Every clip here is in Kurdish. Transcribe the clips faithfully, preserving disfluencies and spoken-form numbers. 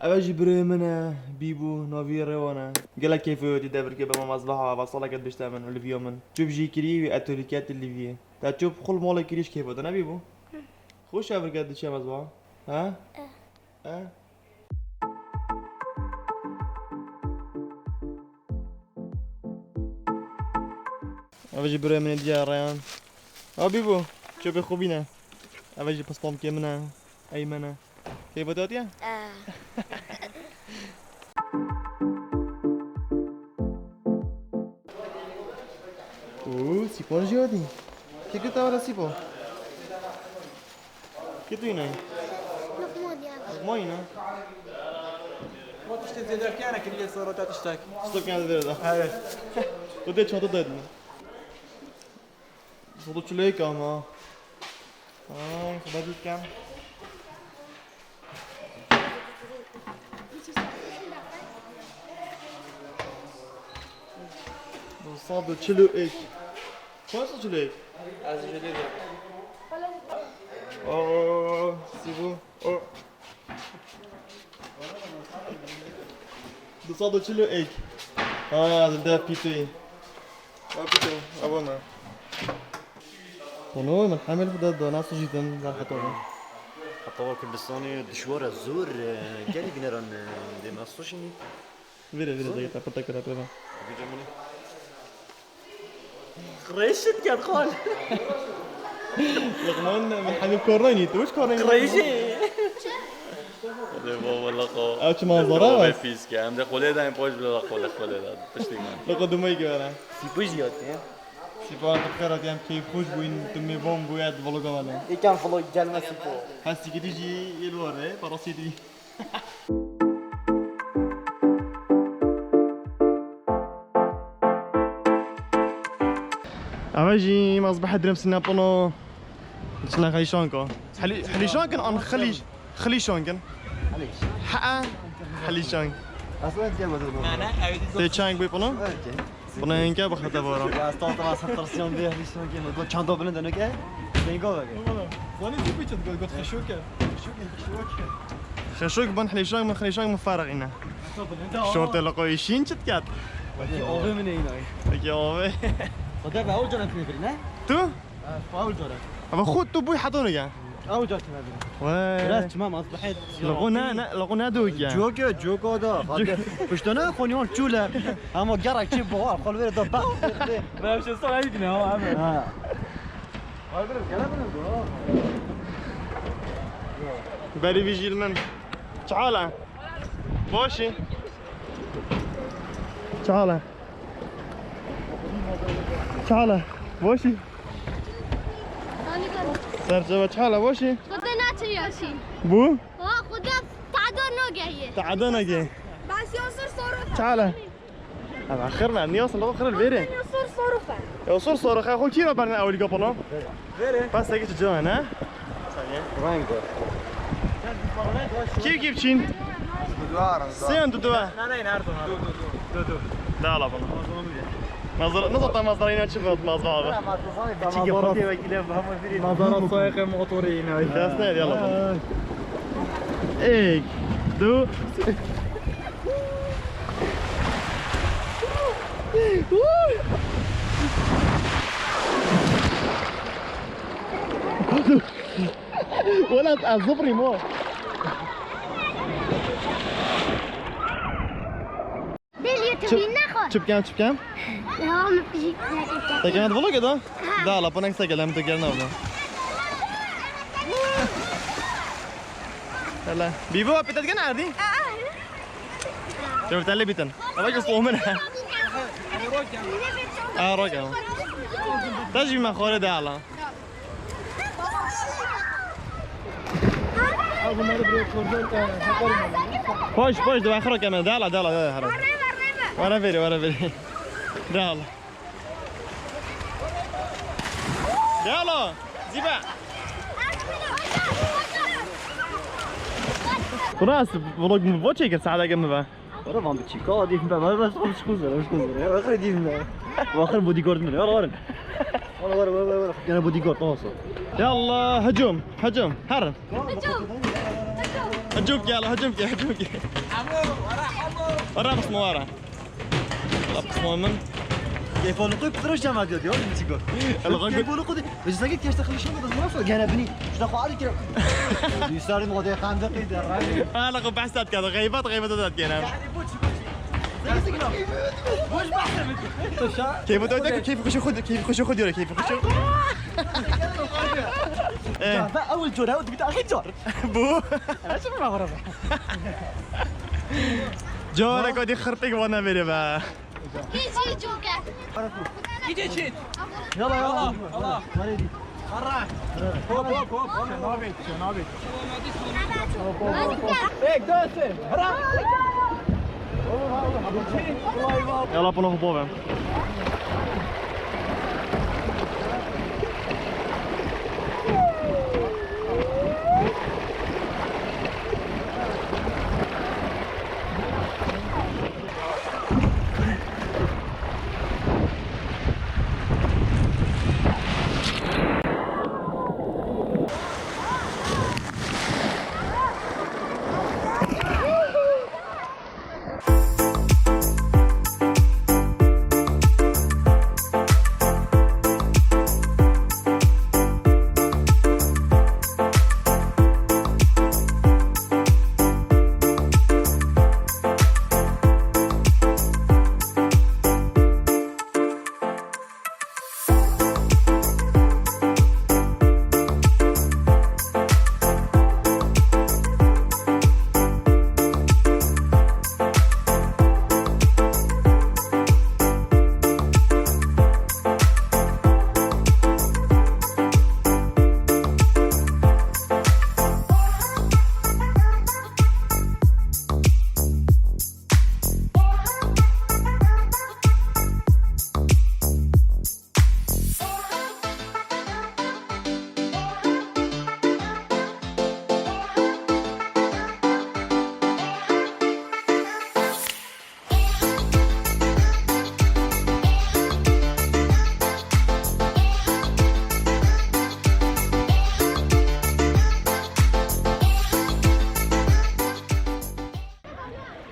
Ev jî birê min e, Bîbû, navî Rêwan e. Gelek keyfê wê dî devirke be, me mezbeha, va saleke dişte min, li viya min. Çûp jî kirî wî etolîke tu li viyê. Te çûp xul malê kirî ji keyfa te, ne Bîbû? Xweş e virke diçe mezbeha? He? Eh. Eh? Ev jî birê min ê diya Rêwan. Ew Bîbû, çöpê xwe bîne. Ev jî pispamkê min e. Ey min e. Keyfa te hatiye? Eh. Oo, Sîpo jî hatî. Kê kê te were Sîpo? Kê tu yînayî? Luqman ya. Luqman yîna? Ma tiştê zêde kene kiriye sora te tiştek. Tiştek kene zêde. Evet. Tu dê çanta derdin. Sed û çil û yek ama. Ay, xeber dît kem. Du sed û çil û yek. Kaç çil û yek? Ez jî lê dikim. Oo, sîbû. O. Du sed û çil û yek. Ha, ez li dev pîtê. Ha, pîtê, ava me. Kono, min hemil xwe de dana sujîtin, zer heta ve. Heta ve Kurdistanê dişwar e, zor, e, gelî bineran, e, dê me sujînî. Vire, vire, zor. Zayıf, pırtak kadar, pırtak. Gece bunu. Reşit gel kal. Luqman, min hemî kornayî, tu hiç kornayî. Reşit. Hadi baba laqo. Ew çi manzara var? Pîs ke, em de xolê dayın, poş bile laqo, laqo le da. Piştî man. Laqo dumay ki vere. Sîpo jî hatiye. Sîpo, tu xêr hatiye, em keyfxweş bûyîn, tu mêvan bûye, di vloga me de. Yekam vlog gelme Sîpo. Hestî gidî jî yê li were, parasî dî. Eve jî mazbehe direm sîne pino. Çine xelîşanka. Xelî-, xelîşankin an xelîş-, xelîşankin? Xelîş. Ha, xelîşank. Aslında diye bakıyorum. Tê çang bû pino? Okey. Buna enke bixete vara. Ya, estağfurullah, sen tırsıyan bir hristiyan ki, got çanta bilin dönük e. Sen go bak. Oğlum, zani tipi çat got, got xeşok e. Xeşok e, xeşok e. Xeşok bin hleşan min, hleşan min farq ine. Şorte laqo işin çit kat. Peki, abi mi neyine? Peki, abi. O da be, o canım ne? Tu? Faul cara. Ama xud tu bûy hedonê ya. Ew cara tine bî. Vay. Biraz çima mazbehet. Laqo ne, ne, laqo ne dû ya. Cok ya, cok o da. Hadi. Piştana xoniyon çule. Ama gerek çi bu, xol vere da ba. Ben bir şey sana ilk ne o abi. Ha. Berî vî jî li min. Çi hal e? Boş î? Çi hal e? Çi hal e? Boş î? Serçe çi hal e? Boş î? Xwedê naçe yaşî. Bu? Ha, xwedê te'da nagehî. Te'da nagehî. Bes ya sor sor. Çi hal e? Ama xir ne, niye olsun, lafı xir veri. Ya sor sor. Ya sor sor, xo kî ra berne ewil kapana? Vere. Pas teki çocuğa ne? Saniye. Rango. Kî kî biçîn? Duduar. Siyan duduar. Ne, ne, nerede? Du, du, du. Du, du. Da ala bana. Mazara, nasıl tam mazara yine çıkıyor mazara abi. Çiki fotoğraf vekili ama biri. Mazara sayık motoru yine. Ders ne, yalla bana. Ek, du. Wala ez zifrîm o. Dil yê tu bîn nexwe. Çi bikem, çi bikem? Ya, min pijî. Te keme vlog da? Ha. Da la, panek se gelem tu gelna vlog. Hele. Bîbo, pê te dikin erdî? Aa. Te te lê bîtin. Eva ki soğumur ha. Aa, roke. Te jî me xore de ala. Poş, poş, de xero keme. De ala, de ala, de ala. Wara veri, wara veri. De ala. De ala. Ziba. Burası vlog mu? Bo çekir, saate gelme be. Wara van biçî. Ka dîf be, wara bes xwe xuzir, xuzir. Ya, wara dîf be. Wara bodyguard min. Wara, wara. Wara, wara, wara, wara. Gene bodyguard, tamam. Yallah, hücum, hücum. Herin. Hücum. Hücum. هجوم كي، يلا، هجوم كي، هجوم كي. ورا، ورا. ورا بصمة، ورا. ورا بصمة من. كيف نقول بترجم هذا اليوم، نسيبه. يلا، غنقول. كيف نقول؟ بس زاكي كيف تخلي شنو بس ما صار؟ كان ابني. شنو أخو علي كده؟ يساري مغدي خندق يدري. آه، لا، قو بحثات كذا، غيبات، غيبات ذات كده. يعني بوتشي، بوتشي. زي سيجنال. بوش بحث. كيف تودك؟ كيف يخش ياخذ؟ كيف يخش ياخذ يوري؟ كيف يخش؟ إيه. لا، أول جول، هاو تبي تأخذ جول. بو. أنا شو ما أعرف. جورك ودي خرطيك وانا بيري با. يجي جوكر. يجي شيت. يلا، يلا. يلا. برا. هوب، هوب، هوب. شنابك، شنابك. هيك، دوسه. هرا. يلا، بنروح بوفن.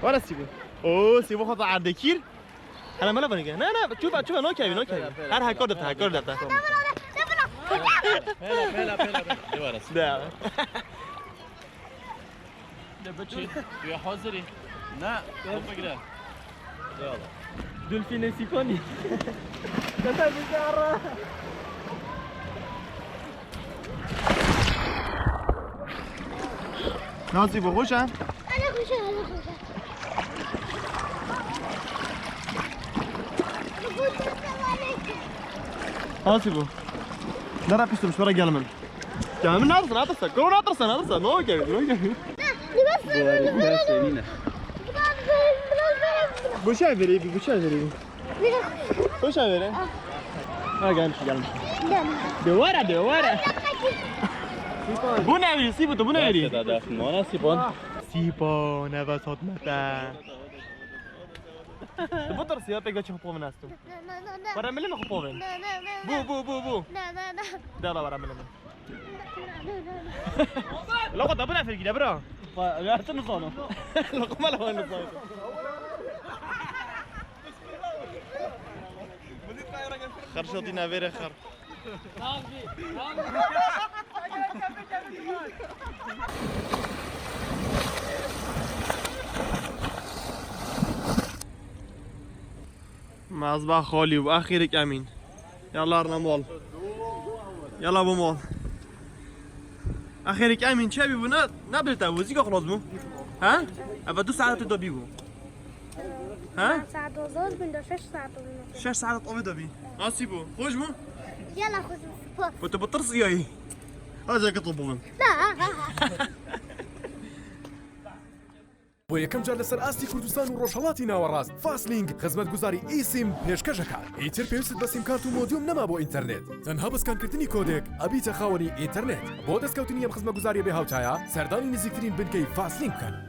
Wara Sîbo. Oo, Sîbo xwe erdekîr. Hele mele bana gel. Ne, ne, çuva, çuva, no kevi, no kevi. Her hekor defte, hekor defte. Pela, pela, pela, pela. De wara Sîbo. De. De biçî. Tu yê hazirî? Ne, hop bigire. Eyvallah. Dolfînê Sîkonî. Dete bize ara. Nasî bû, xweş e? Hele xweş e, hele xweş e. Nasî bû. Nere piştim, şora gel min. Ya min natirsa, natirsa. Kuro natirsa, natirsa. No gel, no gel. Biraz Biraz, biraz, biraz, biraz, biraz. Bu şey vereyim, bu şey vereyim. Biraz. Bu şey vereyim. Ha, gelmiş, gelmiş. Gel. De wara, de wara. Bu ne veriyor? Sîbo, tu bu ne veriyor? Da, da, mana Sîbon. Sîbo, nefes atma te. Tu bu tarz ya, pek açık poven astım. Na, na, na, na. Para milin xwe povên. Na, na, na, na. Bu, bu, bu, bu. Na, na, na. De la wara milin. Na, na, na, na. La xwe da bina fergî de bira. Xwe, ya tu nizano. La xwe me la xwe nizano. Xerşatî navêre xer. Mezba xalî û exêrik Emîn. Yalla rine mol. Yalla bo mol. Exêrik Emîn çi bî bû ne, ne bilî te bû, zîka xilas bû. He? Eve du saet da bî bû. He? Saet dozor bin de şeş saet oldu. Şeş saet ove da bî. Nasî bû. Xweş bû? Yalla xweş bû. Spas. Ku tu bi tirs iyayî. Hadi ki topum. La. بۆ یەکەم جار لەسەر ئاستی کوردستان و ڕۆژهەڵاتی ناوەڕاست، فاسلینگ خزمەتگوزاری ئیسیم پێشکەش دەکات. ئیتر پێویستت بە سیمکارت و مۆدیوم نەما بۆ ئینتەرنێت. تەنها بە سکانکردنی کۆدێک ئەبیتە خاوەنی ئینتەرنێت. بۆ دەستکەوتنی ئەم خزمەتگوزاریە بێ هاوتایە، سەردانی نزیکترین بنکەی فاسلینگ بکەن.